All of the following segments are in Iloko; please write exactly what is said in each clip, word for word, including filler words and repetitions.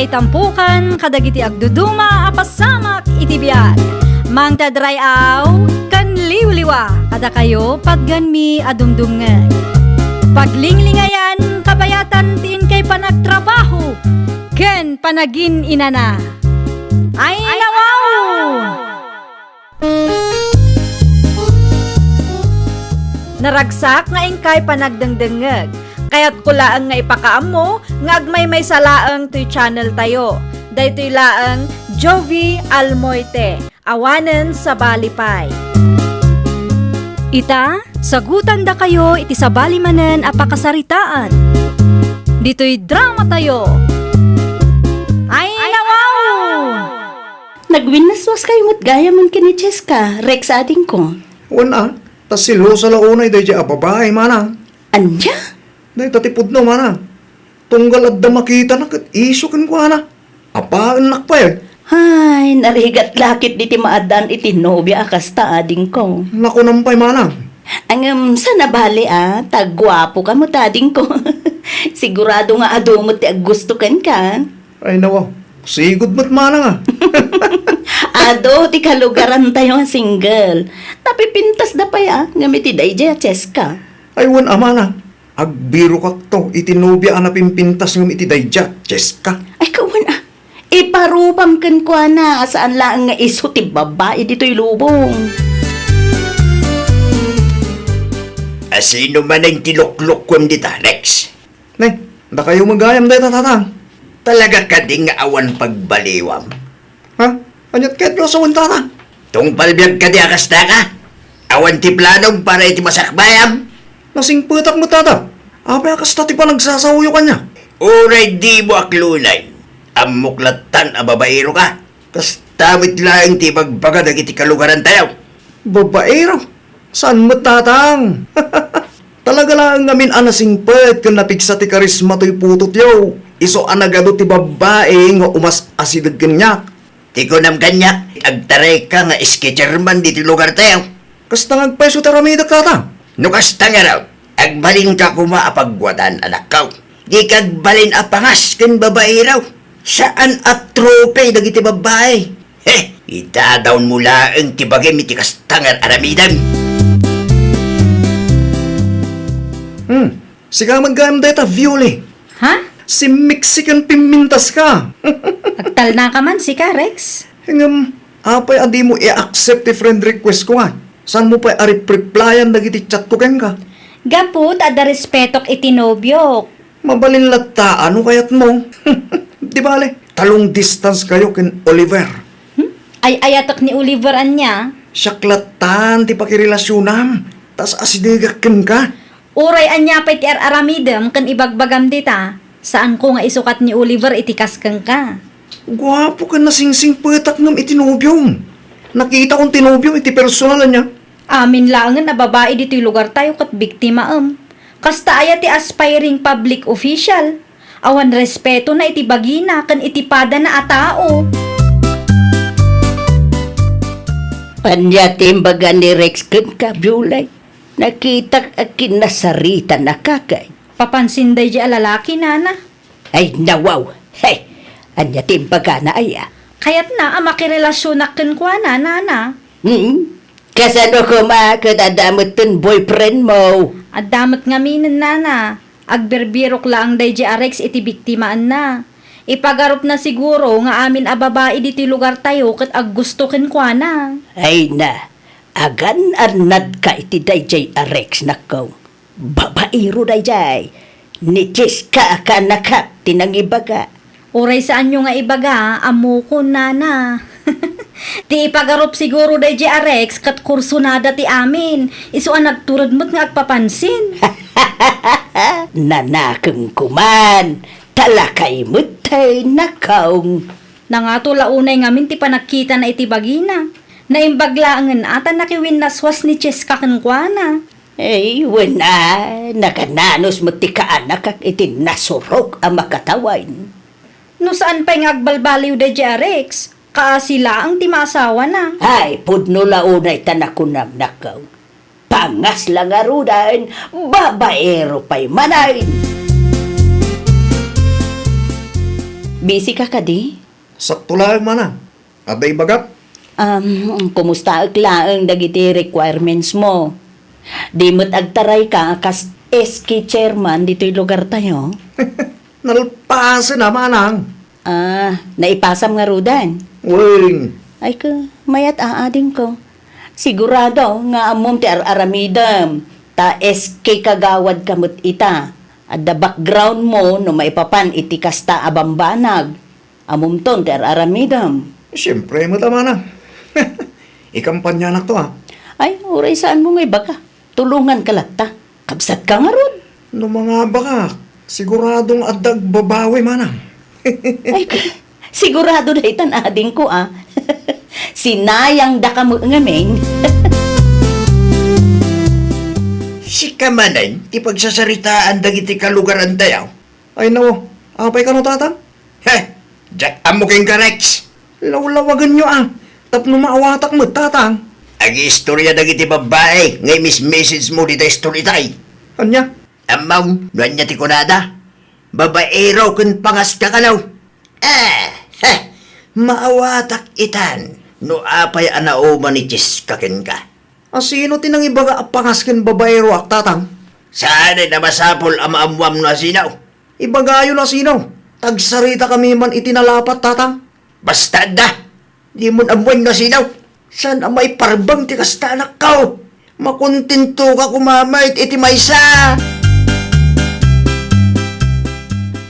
Itampukan kadagiti agduduma a pasamak iti biag. Mangted ray-aw ken liwliwa kadakayo patgenmi a dumdumngeg. Paglinglingayan kabayatan ti inkay panagtrabaho ken panagin-inana. Ay, nawaw! Naragsak nga inkay panagdengdengngeg. Kayatko laeng nga ipakaammo nga agmaymaysa laeng toy channel tayo. Daytoy laeng Jovie Almoite, awanen sabali pay. Ita, sagutandakayo iti sabali manen a pakasaritaan. Ditoy drama tayo. Ay, nawaw! Nagwinnaswaskayo met gayam ken ni Cheska, Rex adingko. Wen a, ta selosa la unay daydiay a babai, manang. Ania? Dayta ti pudno, manang. Tunggal adda makitana ket isyu kenkuana. Apaennak pay. Ay, narigat la ketdi ti maaddaan iti nobia a kasta, adingko. Nakunam pay, manang. Ngem, saan a bali a, ta guapoka met, adingko. Sigurado nga adu met ti aggusto kenka. Ay, nawa. Sigud met manang a. Adu ti kalugarantayo a single. Napipintasda pay a, ngem iti daydiay a Cheska. Ay, wen a manang. Agbirokakto iti nobia a napimpintas ngem iti daydiay a Cheska. Ay, kawan a. Iparubam kenkuana a saan laeng nga isu ti babai ditoy lubong. Asino manen ti luklukkuem dita, Rex? Ne, dakayo met gayam dayta, tatang. Talaga kadi nga awan pagbaliwam? Ha? Aniat ket nga sawen, tatang? Tungpal biag kadi a kasta ka? Awan ti planom para iti masakbayam? Nasingpetak met, tata. Apay a kasta ti panagsasaoyo kaniak? Uray dimo aklonay, ammok lattan a babaero ka. Kasta met laeng ti ibagbaga dagiti kalugarantayo. Babaero? Saan met, tatang? Talaga laeng ngamin a nasingpet ken napigsa ti karisma toy putotyo. Isu a nagadu ti babbai nga umas-asideg kaniak. Ti kunam kaniak, agtarayka nga sketcher man ditoy lugartayo. Kasta nga agpayso ti aramidek, tatang. No kasta ngarud, agbalinka koma a pagwadan, anakko. Dika agbalin a pangas ken babaero. Saan a trope dagiti babbai. He, idadawnmo laeng ti bagim iti kasta nga aramidem. Hmm, sika met gayam dayta, Viole. Ha? Simmiksi ken pimmintas ka. Agtalnaka man sika, Rex. Ngem, apay a dimo i-accept ti friend request ko nga? Saanmo pay a rep-replyan dagiti chat ko kenka? Gapu ta adda respetok iti nobiok. Mabalin latta a no kayatmo. Di bale, ta long distance kayo ken Oliver. Hmm? Ay-ayatek ni Oliver ania? Siak lattan ti pakirelasionam, ta as-asidegak kenka. Uray ania pay ti ar-aramidem ken ibagbagam dita, saanko nga isukat ni Oliver iti kas kenka. Guapo ken nasingsingpetak ngem iti nobiom. Nakitakon ti nobiom iti personal ania. Amin laengen a babai ditoy lugartayo ket biktimaem. Kasta aya ti aspiring public official? Awan respetona iti bagina ken iti padana a tao. Ania ti imbaga ni Rex kenka, Biolay? Nakitak a kinasaritanaka kay. Papansin daydiay a lalaki, nana. Ay, nawaw! Hey! Ania ti imbagana aya? Kayatna a makirelasionak kenkuana, nana. Hmm? Kasano koma ket adda metten boyfriend mo? Adda met ngaminen, nana. Agbirbirok laeng daydiay a Rex iti biktimaenna. Ipagarupna siguro nga amin a babai ditoy lugartayo ket aggusto kenkuana. Ay na, agan-annadka iti daydiay a Rex, nakkaw. Babaero daydiay. Ni Cheska a kaanakak ti nangibaga. Uray saanyo nga ibaga, ammokon, nana. Ti ipagarup siguro daydiay a Rex ket kursunada ti amin. Isu a nagtured met nga agpapansin. Nanakemko man, ta lakay met tay nakaw. Nangato la unay ngamin ti panagkitana iti bagina. Naimbag laengen a ta nakiwinnaswas ni Cheska kenkuana. Ay, wen a, nakananus met ti kaanakak iti nasurok a makatawen. No saan pay nga agbalbaliw daydiay a Rex, kaasi laeng ti maasawana. Ay, pudno la unay ta nakunam, nakkaw. Pangas la ngaruden, babaero pay manen. Busy ka kadi? Sakto laeng, manang. Adda ibagak? Um, kumustaek laeng dagiti requirements mo? Di met agtarayka a kas S K chairman ditoy lugartayo? Nalpasen a, manang. Ah, naipasam ngaruden? Wen. Ay ka, mayat a, adingko. Sigurado nga ammom ti ar-aramidem, ta S K kagawad ka met ita. Adda background mo no maipapan iti kasta a bambanag. Ammomton ti ar-aramidem. Siempre met a, manang. Ikampanyanak to, a. Ay, uray saan mo nga ibaga. Tulongan ka latta. Kabsat ka ngarud. No mangabakak, siguradong adda agbabawi, manang. Ay, sigurado daytan, adingko, a. Sinayang da ka met ngamin. Sika manen ti pagsasaritaan dagiti kalugarantayo? Ay, nawa. Apay kano, tatang? He! Diak ammo kenka, Rex. Lawlawagenyo, a. Tapno maawatak met, tatang. Agiistorya dagiti babbai nga imis-message mo dita istorya tay. Ania? Ammom no ania ti kunada? Babaero ken pangaska kano? Eh, he! Maawatak itan no apay a nauman ni Cheska kenka. A, sino ti nangibaga a pangas ken babaeroak, tatang? Saanen a masapul a maammuam no asino. Ibagayo no asino. Tagsarita kami man iti nalapat, tatang. Basta adda. Dimon ammoen no asino. Saan a maiparbeng ti kasta, anakko? Makontento ka koma met iti maysa.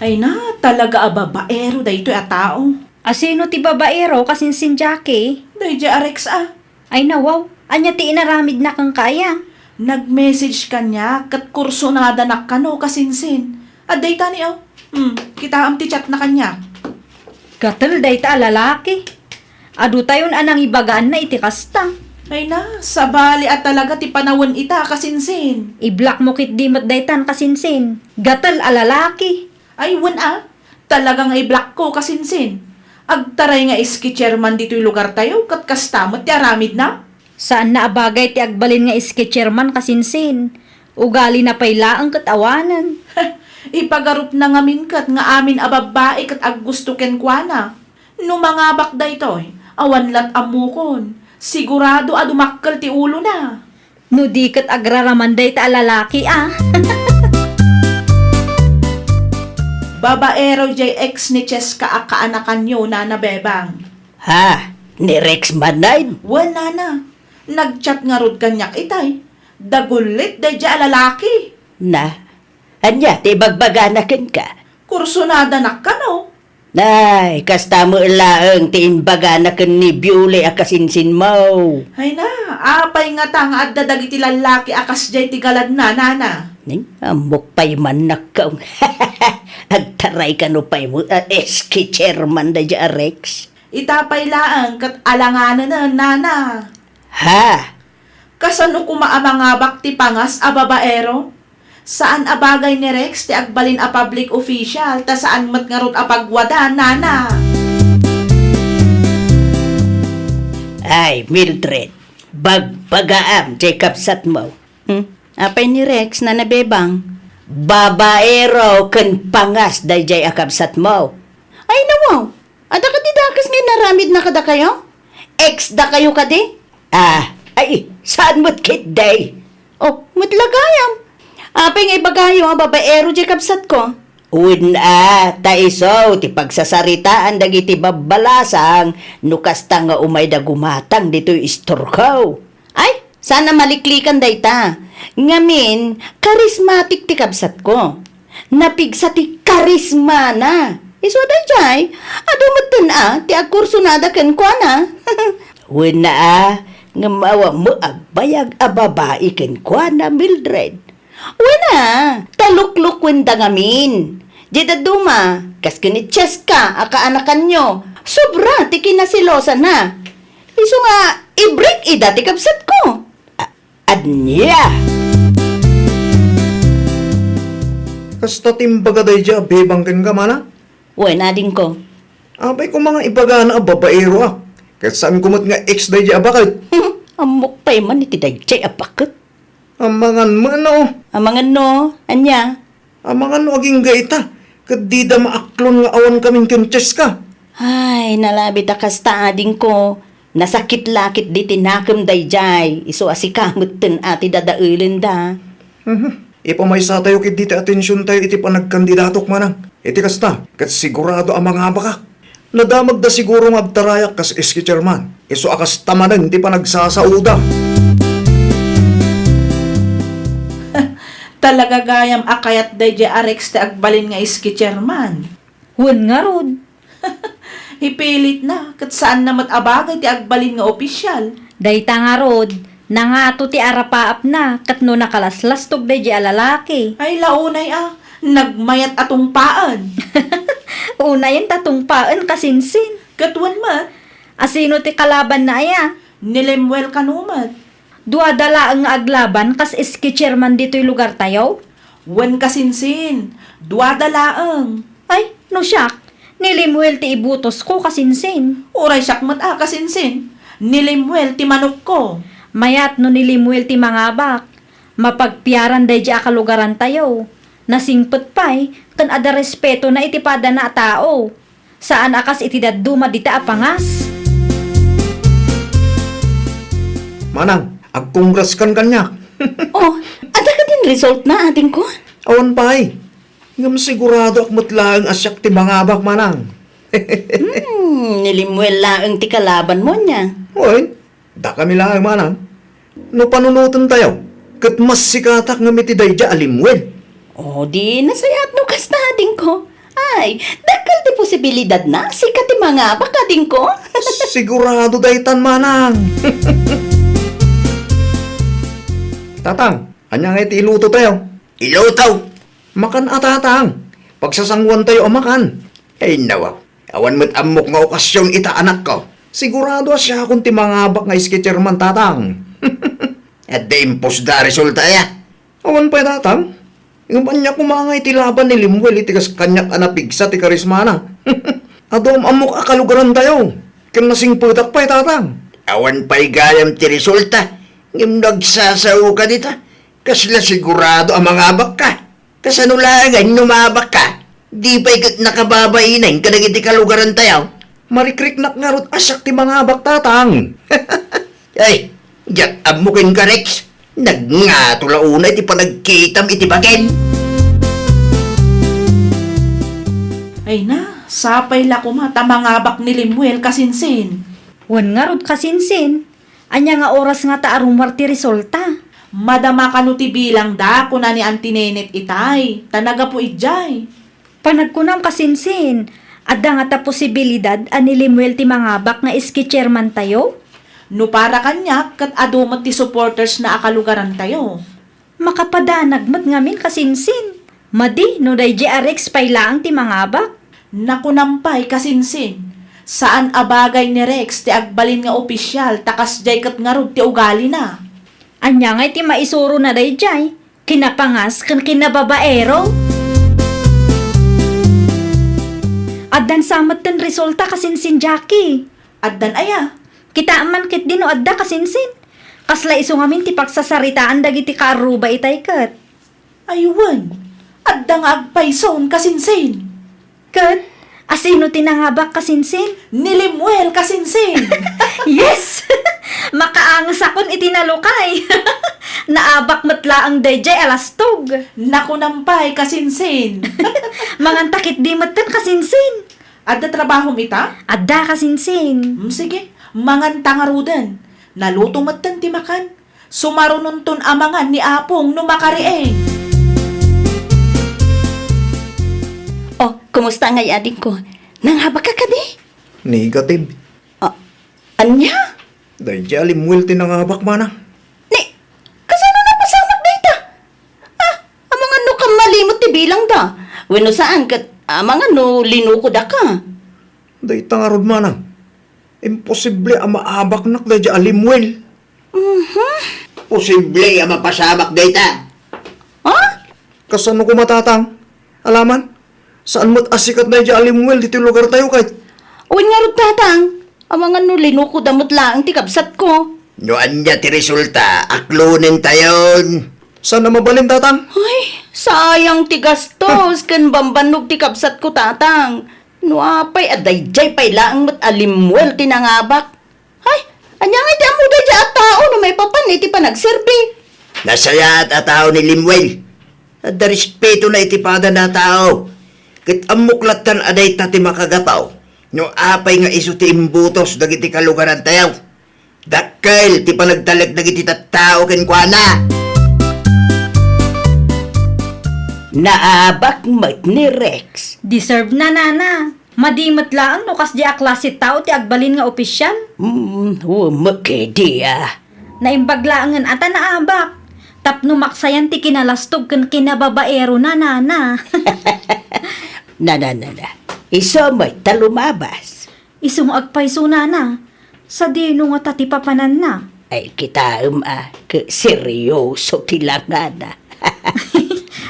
Ay na, talaga a babaero daytoy a tao. Asino ti babaero, kasinsin, Jackie? Daydiay a Rex, a. Ay, nawaw. Ania ti inaramidna kenka aya? Nag-message kaniak ket kursonadanak kano, kasinsin. Adda itay, o. Hmm, kitaem ti chatna kaniak. Gatel dayta a lalaki. Adutayon a nangibagaanna iti kasta. Ay na, sabali a talaga ti panawen ita, kasinsin. I-block mo ketdi met daytan, kasinsin. Gatel a lalaki. Ay, wen a. Talaga nga i-blockko, kasinsin. Agtaray nga S K chairman ditoy lugartayo, ket kasta met ti aramidna. Saanna a bagay ti agbalin nga S K chairman, kasinsin. Ugalina pay laeng ket awanen. Ipagarupna ngamin ket nga amin a babbai ket aggusto kenkuana. No mangabak daytoy, awan lat ammokon. Sigurado a dumakkel ti ulona. No di ket agraraman dayta a lalaki, a. Babaero jay ex ni Cheska a kaanakanyo, Nana Bebang. Ha? Ni Rex manen? Wen, Nana. Nag-chat ngarud kaniak itay. Dagullit daydiay a lalaki. Na, ania ti ibagbagana kenka? Kursonadanak kano? Ay, kasta met laeng ti imbagana ken ni Biuli a kasinsinmo. Ay na, apay ngata nga adda dagiti lallaki a kasdiay ti galadna, Nana? Ning, ammok pay man nakkaw. Agtaray kano pay mo, a, S K chairman daydiay a Rex. Ita pay laeng ket alanganenen, Nana. Ha? Kasano koma a mangabak ti pangas a babaero? Saan a bagay ni Rex ti agbalin a public official, ta saan met ngarud a pagwada, Nana. Ay, Mildred, bagbagaam jay kabsatmo. Hmm? Apay ni Rex, Nana Bebang? Babaero ken pangas daydiay a kabsatmo. Ay, nawaw. Adda kadi dakes nga inaramidna kadakayo? Ex dakayo kadi? Ah, ay, saan met ketdi? Oh, met la gayam. Apay nga ibagayo a babaero jay kabsatko? Wen a, ta isu ti pagsasaritaan dagiti babbalasang no kasta nga umayda gumatang ditoy istorko. Ay, saan a maliklikan dayta. Ngamin, karismatik ti kabsatko. Napigsa ti karismana. Isu daydiay, adu metten a ti agkursonada kenkuana. Wen a, ngem awan met agbayag a babai kenkuana, Mildred. Wen a, ta luklukuenda ngamin. Diay dadduma, kas ken ni Cheska a kaanakanyo, sobra ti kinaselosana. Isu nga, ibrik ida ti kabsatko. A-, ania? Kasta ti imbaga daydiay a Bebang kenka, manang? Wen, adingko. Apay koma nga ibagana a babaeroak, ket saanko met nga ex daydiay a baket? Ammok pay man iti daydiay a baket. Amangan met no. Amangan no, ania? Amangan no agingga ita, Ket dida maaklon nga awan kamin ken Cheska. Ay, nalabit a kasta, adingko. Nasakit la ketdi ti nakem daydiay, isu a sika metten a ti dadaelenda. Mhm. Ipamaysatayo ketdi ti atensiontayo iti panagkandidatok, manang. Iti kasta, ket sigurado a mangabakak. Nadamagda siguro nga agtarayak kas S K chairman. Isu a kasta manen ti panagsasaoda. Talaga gayam a kayat daydiay a Rex ti agbalin nga S K chairman. Wen ngarud. Ipilitna, ket saanna met a bagay ti agbalin nga opisyal. Dayta ngarud, nangato ti arapaapna, ket no nakalaslastog daydiay a lalaki. Ay, la unay a, nagmayat a tungpaen. Unayen ta tungpaen, kasinsin. Ket wen met? Asino ti kalabanna aya? Ni Lemuel kano met. Duada laeng nga aglaban kas S K chairman ditoy lugartayo? Wen, kasinsin, duada laeng. Ay, no siak, ni Lemuel ti ibutosko, kasinsin. Uray siak met a, kasinsin, ni Lemuel ti manokko. Mayat no ni Lemuel ti mangabak. Mapagpiaran daydiay a kalugarantayo. Nasingpet pay, ken adda respetona iti padana a tao. Saan a kas iti dadduma dita a pangas. Manang, agkongraskan kaniak. Oh, adda kadin resultna, adingko? Awan pay. Ngem siguradoak met laeng a siak ti mangabak, manang. Hmm, ni Lemuel laeng ti kalabanmo ania. Wen, dakami laeng, manang. No panunotentayo, ket mas sikatak ngem iti daydiay a Lemuel. O, di nasayaat no kasta, adingko. Ay, dakkel ti posibilidadna, sika ti mangabak, adingko. Sigurado daytan, manang. Tatang, ania ngay ti ilutotayo? Iluto? Makan a, tatang. Pagsasanguantayo a makan. Ay, nawaw. Awan met ammok nga okasion ita, anakko. Sigurado a siakon ti mangabak nga S K chairman, tatang. Adda impusda a resulta, aya? Awan pay, tatang. Ngem ania koma ngay ti laban ni Lemuel iti kas kaniak a napigsa ti karismana? Adu am-ammok a kalugarantayo. Ken nasingpetak pay, tatang. Awan pay gayam ti resulta. Ngem no agsasaoka dita, kasla sigurado a mangabakka. Kasano laeng a inumabakka? Di pay ket nakababainen kadagiti kalugarantayo? Marikriknak ngarud a siak ti mangabak, tatang. Ay, diak ammo kenka, Rex. Nagngato la unay ti panagkitam iti baken. Ay na, sapay la koma ta mangabak ni Lemuel, kasinsin. Wen ngarud, kasinsin. Ania nga oras ngata a rummuar ti resulta? Madama kano ti bilangda, kuna ni Auntie Nenet itay, ta nagapu idiay. Panagkunam, kasinsin, adda ngata posibilidad a ni Lemuel ti mangabak nga S K chairmantayo? No para kaniak, ket adu met ti supportersna a kalugarantayo. Makapadanag met ngamin, kasinsin. Madi no daydiay a Rex pay laeng ti mangabak. Nakunam pay, kasinsin, saan a bagay ni Rex ti agbalin nga opisial ta kasdiay ket ngarud ti ugalina. Ania ngay ti maisurona daydiay? Kinapangas ken kinababaero? Addan sa metten resulta, kasinsin, Jackie. Addan aya? Kitaem man ketdi no adda, kasinsin. Kasla isu ngamin ti pagsasaritaan dagiti kaarruba itay ket. Ay wen, adda nga agpayson, kasinsin. Ket, asino ti nangabak, kasinsin? Ni Lemuel, kasinsin. Yes! Makaangesakon iti nalukay. Naabak met laeng daydiay a lastog. Nakunam pay, kasinsin. Manganta ketdi metten, kasinsin. Adda trabahom ita? Adda, kasinsin. Mm, sige, manganta ngaruden. Naluto metten ti makan. Sumarunonton a mangan ni Apong no makariing. Oh, kumusta ngay, adingko? Nangabakka kadi? Negative. Ah, ania? Daydiay a Lemuel ti nangabak, manang. Ni, kasano napasamak dayta? Ah, amangan no kammalimot ti bilangda. Wenno saan ket amangan no linukodaka. Dayta ngarud, manang. Imposible a maabaknak daydiay a Lemuel. Mhm. Posible a mapasamak dayta. Ha? Kasano koma, tatang? Alaman, saan met a sikat daydiay a Lemuel ditoy lugartayo ket. Wen ngarud, tatang, amangan no linukoda met laeng ti kabsatko. No ania ti resulta, aklonentayon. Saan a mabalin, tatang? Ay, Sayang ti gastos ken bambannog ti kabsatko, Tatang. No apay a daydiay pay laeng met a limmuel ti nangabak. Hay, ania ngay ti ammo daydiay a tao no maipapan iti panagserbi? Nasayaat a tao ni Lemuel. Adda respetona iti padana a tao. Ket ammok lattan a dayta ti makagapu no apay nga isu ti imbutos dagiti kalugarantayo. Dakkel ti panagtalek dagiti tattao kenkuana. Naabak met ni Rex. Deserve na, Nana. Madi met laeng no kasdi a klase tao ti agbalin nga opisyal. Hmm, wen met ketdi, a. Naimbag laengen a ta naabak. Tapno maksayan ti kinalastog ken kinababaerona, Nana. Nana, nana. Isu met ta lumabas. Isu nga agpayso, Nana. Sadino ngata ti papananna? Ay, kitaem a, ket seryoso ti langana.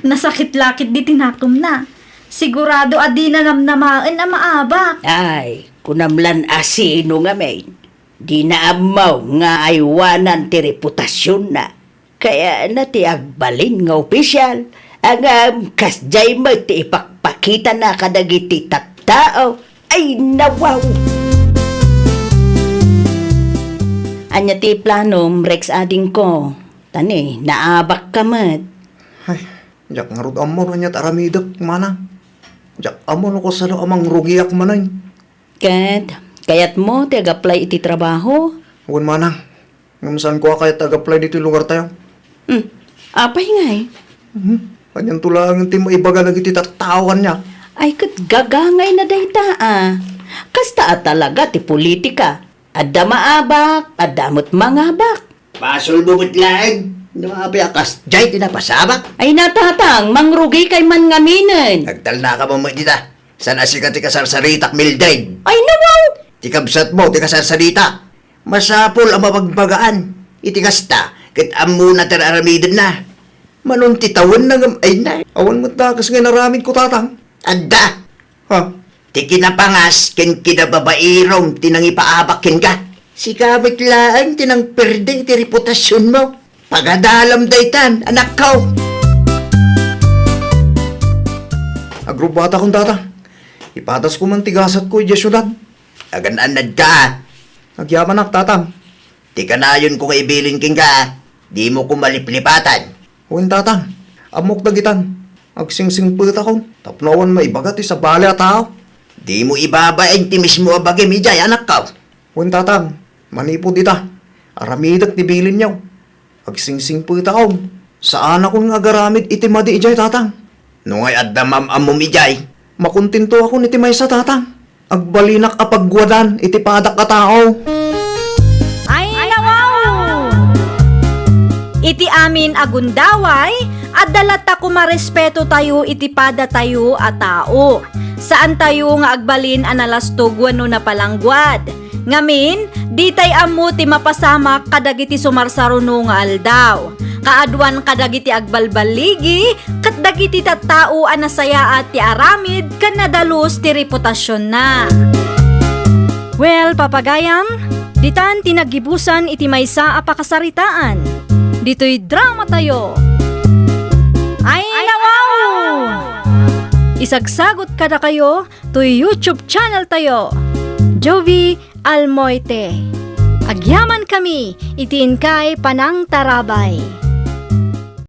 Nasakit la ketdi ti nakemna. Sigurado a dina namnamaen a maabak. Ay, kunam lan a sino ngamin. Dina ammo nga aywanan ti reputasionna. Kayatna ti agbalin nga opisyal, ngem kasdiay met ti ipakpakitana kadagiti tattao. Ay, nawaw! Ania ti planom, Rex adingko? Tani, naabakka met. Ay, diak ngarud ammo no ania ti aramidek, manang. Diak ammo no kasano a mangrugiak manen. Ket, kayatmo ti ag-apply iti trabaho? Wen, manang. Ngem saanko a kayat ti ag-apply ditoy lugartayo. Hmm. Apay ngay? Hmm. Anianto laeng ti maibaga dagiti tattao kaniak? Ay, ket gagangayna dayta, a. Kasta a talaga ti politika. Adda maabak, adda met mangabak. Basolmo met laeng no apay a kasdiay ti napasabak. Ay, Tatang, mangrugikay man ngaminen. Agtalnaka man met dita. Saan a sika ti kasarsaritak, Mildred? Ay, nawaw! Ti kabsatmo ti kasarsaritak. Masapul a mabagbagaan iti kasta ket ammona ti ar-aramidenna. Mano ti tawenna ngem ay na. Awan met dakes nga inaramidko, Tatang. Adda. Ha? Ti kinapangas ken kinababaerom ti nangipaabak kenka. Sika met laeng ti nangperde iti reputasionmo. Pagadalam daytan, anakko. Agrubbatakon, Tatang. Ipadasko man ti gasatko idiay siudad. Agan-annadka. Agyamanak, Tatang. Ti kanayonko nga ibilin kenka, dimo koma liplipatan. Wen, Tatang. Ammok dagitan. Agsingsingpetakon tapno awan maibaga ti sabali a tao. Dimo ibabain ti mismo a bagim idiay, anakko. Wen, Tatang. Manipud ita, aramidek ti bilinyo. Agsingsingpetakon. Saanakon nga agaramid iti madi idiay, Tatang. No ngay adda maam-ammom idiay? Makontentoakon iti maysa, Tatang. Agbalinak a pagguadan iti padak a tao. Ay, nawaw! Iti amin a gundaway, adda latta koma respetotayo iti padatayo a tao. Saantayo nga agbalin a nalastog wenno napalangguad. Ngamin, ditay ammo ti mapasamak kadagiti sumarsaruno nga aldaw. Kaaduan kadagiti agbalballigi ket dagiti tattao a nasayaat ti aramid ken nadalus ti reputasionna. Well, papagayam, ditan ti naggibusan iti maysa a pakasaritaan. Ditoy dramatayo. Ay, nawaw! Isagsagot kadakayo toy YouTube channel tayo, Jovie Almoite. Agyamankami iti inkay panangtarabay.